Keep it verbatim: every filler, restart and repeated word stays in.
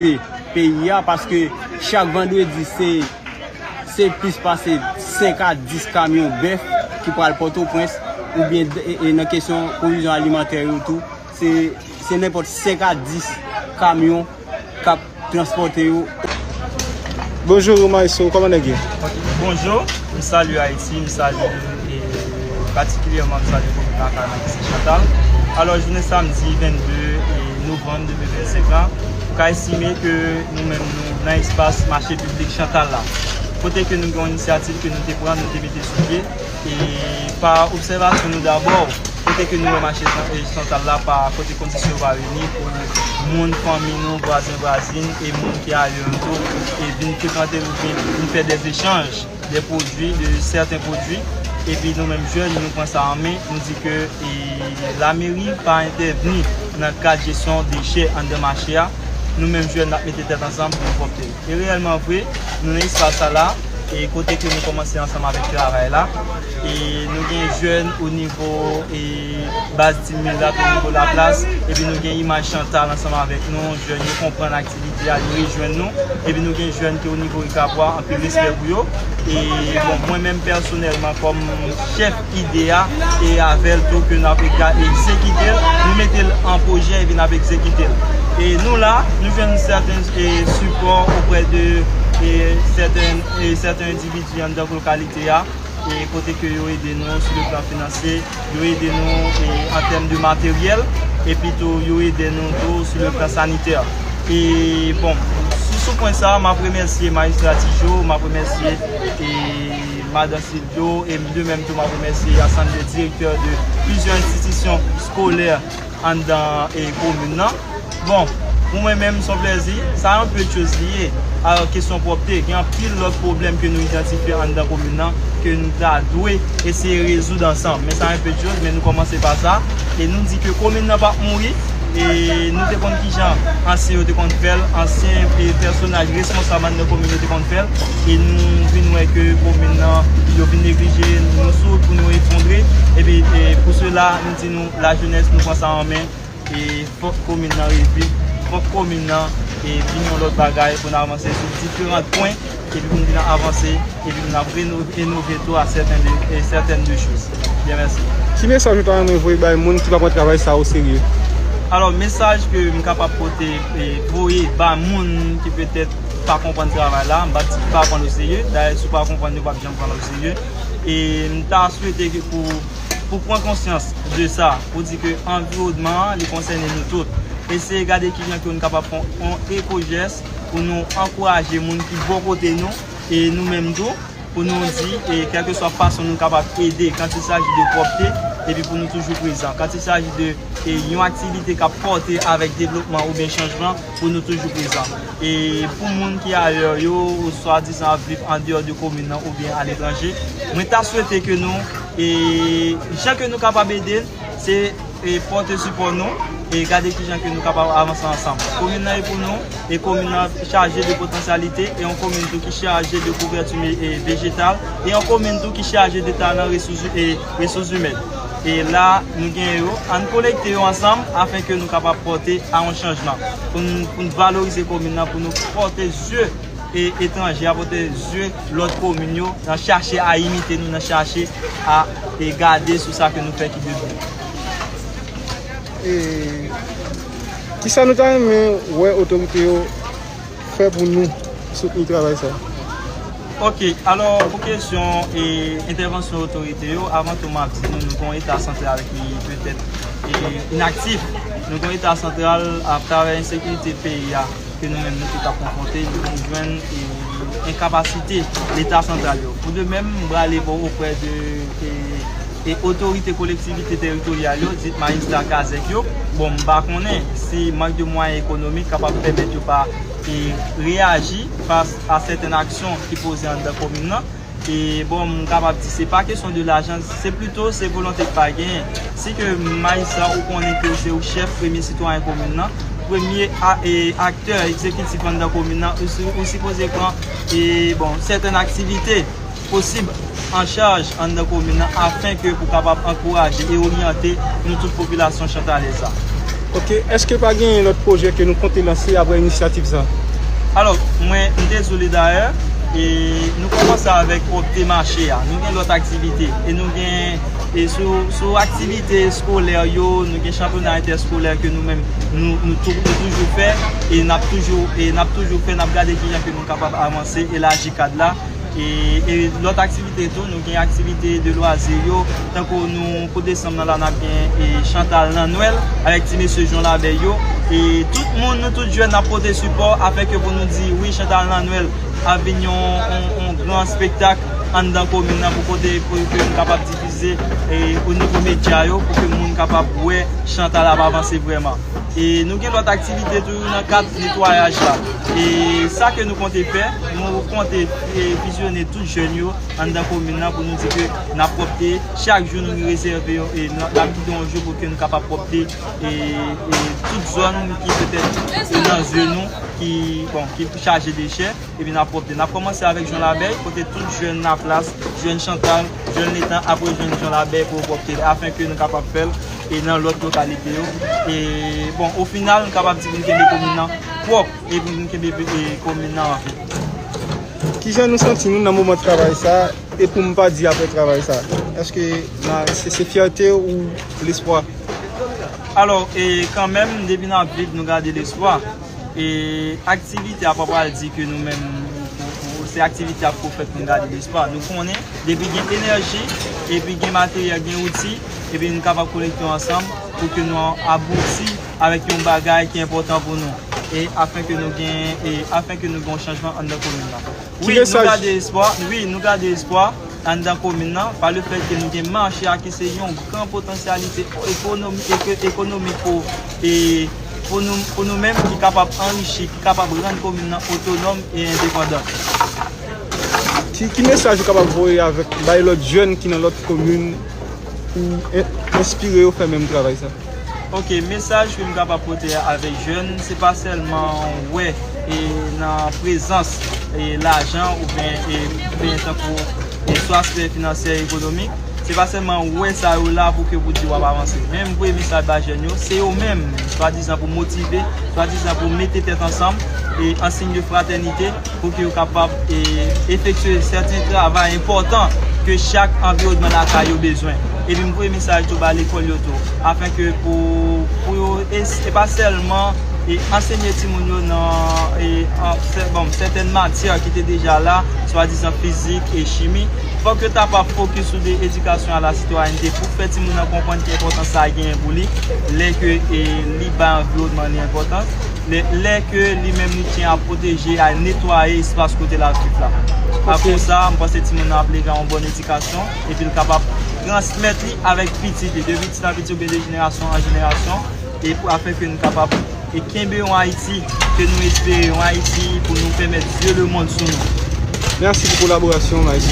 peyi a, paske chak vandredi se, se plis pase senk a dis kamyon bèf ki pral Pòtoprens, oubyen e, e nan kesyon pwovizyon alimantè yo tou, se, se nenpòt senk a dis kamyon k ap transpòte yo. Bonjou, maestro, kòman nèg yo? Bonjou, m salye Ayiti, m salye, e, patikilyèman m salye komin Lakay mwen ki se Chantal. Alò, jounen samdi vennde, e, novanm de mil vennsenk la, ou ka estime ke nou menm nou nan espas mache piblik Chantal la, kote ke nou gen yon inisyativ ke nou te pran, nou te mete sou pye, e pa obsèvasyon nou dabò, kote ke nou wè mache Chan-, e, Chantal la, pa kote kondisyon yo pa reyini pou moun, fanmi nou, vwazen, vwazin, e moun ki ayè yo tou, e vin frekante nou, vin, vin fè dè echanj, dè pwodui, de sèten pwodui. Epi nou menm jèn, nou pran sa an men, nou di ke, e, lameri pa entèvni nan kad jesyon dechè anndan mache a. Nou menm jèn, n ap mete tèt ansanm pou nou pwòpte. E reyèlman vre, nou nan espas sa la, e kote ke nou kòmanse ansanm avèk travay la. E nou gen jèn o nivo, e, baz Ti Milat, o nivo Laplas, epi nou gen Imaj Chantal ansanm avèk nou. Jèn yo konprann aktivite a, yo rejwenn nou. Epi nou gen jèn ki o nivo Ikabwa, anpil respè pou yo. E bon, mwen menm pèsonèlman, kòm chèf ide a, e avè l tou ke n ap ega-, egzekite l, nou mete l an pwojè epi n ap egzekite l. E nou la, nou jwenn sèten, e, sipò oprè de, e, sèten, e, sèten endividi anndan lokalite a, e kote ke yo ede nou sou le plan finansye, yo ede nou, e, an tèm de materyèl, epi tou yo ede nou tou sou le plan sanitè. E bon, sou, sou pwen sa, m ap remèsye Majistra Tijo, m ap remèsye, e, Madan Silvio, e de menm tou m ap remèsye ansanm de direktè de plizyè enstitisyon skolè anndan, e, komin nan. Bon, pou mwen menm, se yon plèzi. Sa yon pil choz li ye. Alò, kesyon pwòpte, gen anpil lòt pwoblèm ke nou idantifye anndan komin nan, ke nou ta dwe eseye rezoud ansanm. Men sa yon pil choz, men nou kòmanse pa sa. E nou di ke komin nan p ap mouri. E nou te konn kijan ansyen yo te konn fè l, ansyen, e, pèsonaj responsab anndan komin yo te konn fè l. E nou vin wè ke komin nan, yo vin neglije, nou sou wout pou nou efondre. Epi, e, pou sela, nou di nou, lajenès, nou pran sa an men. E fòk komin nan reviv, fòk komin nan, e, vin yon lòt bagay pou n avanse sou diferan pwen, epi pou n vin avanse, epi pou n ap reno-, enove tou a sèten de, e, sètèn de choz. Byen, mèsi. Ki mesaj ou ta renmen voye bay moun ki pa pran travay sa o serye? Alò, mesaj ke m kapab pote, e, voye ba moun ki petèt pa konprann travay la, m pa di pa pran l o serye. Dayè, si w pa konprann, yo p ap janm pran l o serye. E m ta swete ke pou, pou pran konsyans de sa, pou di ke anviwònman an, li konsène nou tout. Eseye gade kijan ke nou kapab fè yon, yon eko jès pou nou ankouraje moun ki bò kote nou, e nou menm tou, pou nou di, e kèlkeswa fason nou kapab ede, quand il s'agit de pwòpte, epi pou nou toujou prezan. Quand il s'agit de, e yon aktivite k ap pòte avèk devlopman oubyen chanjman, pou nou toujou prezan. E pou moun ki ayè yo, ou swadizan ap viv andeyò de komin nan oubyen aletranje, mwen ta swete ke nou, e jan ke nou kapab ede, se, e, pòte sipò nou, e gade kijan ke nou kapab avanse ansanm. Komin nan e pou nou, e komin nan chaje de potansyalite, e yon komin tou ki chaje de kouvèti me-, e vejetal, e yon komin tou ki chaje de talan resous, e resous imèn. E la, nou gen yo, ann konekte yo ansanm afen ke nou kapab pòte a yon chanjman. Pou n, pou n valorize komin nan, pou nou pòte zye, e, etranje a, pòte zye lòt komin yo, nan chache a imite nou, nan chache a, e, gade sou sa ke nou fè ki de byen. E kisa nou ta renmen wè otorite yo fè pou nou soutni travay sa? Ok, alò, pou kesyon, e, entèvansyon otorite yo, avan tou m ap di nou, nou gen yon Eta santral ki petèt, e, inaktif. Nou gen yon Eta santral, atravè ensekirite peyi a, ke nou menm nou tout ap konfwonte, nou jwenn, e, enkapasite Leta santral yo. Pou de menm, m prale bò oprè de, e, e otorite kolektivite teritoryal yo, dit majistra kazèk yo. Bon, m pa konnen si mank de mwayen ekonomik kapab pèmèt yo pa, e, reyaji fas a sèten aksyon ki poze anndan komin nan. E bon, m kapab di se pa kesyon de lajan, se plito se volonte k pa genyen. Si ke majistra ou konnen ke se ou chèf, premye sitwayen komin nan, premye a, e, aktè egzekitif anndan komin nan, ou si, ou sipoze pran, e, bon, sèten aktivite posib an chaj anndan komin nan, afen ke pou kapab ankouraje e oryante nou tout popilasyon chantalèz la. Ok, èske pa genyen lòt pwojè ke nou konte lanse apre inisyativ sa? Alò, mwen, m dezole dayè, e nou kòmanse avèk Pwòpte Mache a. Nou gen lòt aktivite, e nou gen, e sou, sou aktivite eskolè yo, nou gen chanpyona entèskolè ke nou menm, nou, nou tou-, nou toujou fè, e n ap toujou, e n ap toujou fè, n ap gade kijan ke nou kapab avanse, elaji kad la. E, e lòt aktivite tou, nou gen aktivite de lwazi yo, tankou nou, pou desanm nan la, n ap gen, e, Chantal nan Nwèl avèk ti mesye Jon Labèy yo. E tout moun, nou tout jèn, n ap pote sipò afenke pou nou di wi, Chantal nan Nwèl ap vin yon, yon, yon gran espektak anndan komin nan pou kote, pou ke nou kapab difize, e, o nivo medya yo, pou ke moun kapab wè Chantal ap avanse vrèman. E nou gen lòt aktivite toujou nan kad netwayaj la. E sa ke nou konte fè, nou konte, e, fizyone tout jèn yo anndan komin nan pou nou di ke n ap pwòpte. Chak jou nou rezève yo, e n ap, n ap kite yon jou pou ke nou kapab pwòpte, e, e tout zòn ki petèt nan zye nou, ki, bon, ki chaje dechè. Epi n ap pwòpte. N ap kòmanse avèk Jon Labèy, kote tout jèn Laplas, jèn Chantal, jèn Letan ap rejwenn Jon Labèy pou yo pwòpte, afenke nou kapab fè l, e nan lòt lokalite yo. E, bon, o final, nou kapab di pou n kenbe komin nan pwòp, epi pou n kenbe, e, komin nan anvi. Kijan nou santi nou nan moman travay sa, e pou m pa di apre travay sa? Èske nan, se, se fyète ou lespwa? Alò, e kanmenm, depi n ap viv, nou gade lespwa. E aktivite a pa pral di ke nou menm, pou, pou, se aktivite a pou fèt pou n gade lespwa. Nou konnen, depi gen enèji, epi gen materyèl, gen outi, epi nou kapab konekte yo ansanm pou ke nou abouti avèk yon bagay ki enpòtan pou nou. E afenke nou gen, e afenke nou gen yon chanjman anndan komin nan. Wi, nou gade espwa. Wi, nou gade espwa anndan komin nan, pa le fèt ke nou gen mache a ki se yon gran potansyalite ekonomi-, eko-, ekonomik pou, e, pou nou, pou nou menm ki kapab anrichi, ki kapab rann komin nan otonòm e endepandan. Ki, ki mesaj ou kapab voye avèk, bay lòt jèn ki nan lòt komin pou en-, enspire yo fè menm travay sa? Ok, mesaj ke m kapab pote avèk jèn, se pa sèlman wè e nan prezans e lajan oubyen, e, oubyen tankou, e swa aspè finansyè, ekonomik, se pa sèlman wè sa yo la pou ke pou di w ap avanse. Men m voye mesaj ba jèn yo, se yo menm, swadizan pou motive, swadizan pou mete tèt ansanm, e an siy de fratènite, pou ke yo kapab, e, efektye sèten travay enpòtan ke chak anviwònman lakay yo bezwen. Epi m voye mesaj tou ba lekòl yo tou, afenke pou, pou yo, e, e pa sèlman, e, ansenye timoun yo nan, e, an, sè-, bon, sètèn matyè ki te deja la, swadizan fizik e chimi. Fòk yo ta pa fokis sou de edikasyon a la sitwayènte pou fè timoun nan konprann ki enpòtans sa genyen pou li, lè ke, e, li bay anviwònman li enpòtans. Lè, lè ke li menm li tyen a pwoteje, a netwaye espas kote l ap viv la. Akoz sa, m panse timoun nan ap leve a yon bòn edikasyon, epi l kapab transmèt li avèk pitit li, de pitit an pitit oubyen de jenerasyon an jenerasyon, e pou, afenke nou kapab, e kenbe yon Ayiti ke nou espere, yon Ayiti pou nou pèmèt zye lemonn sou nou. Mèsi pou kolaborasyon w, Maestro.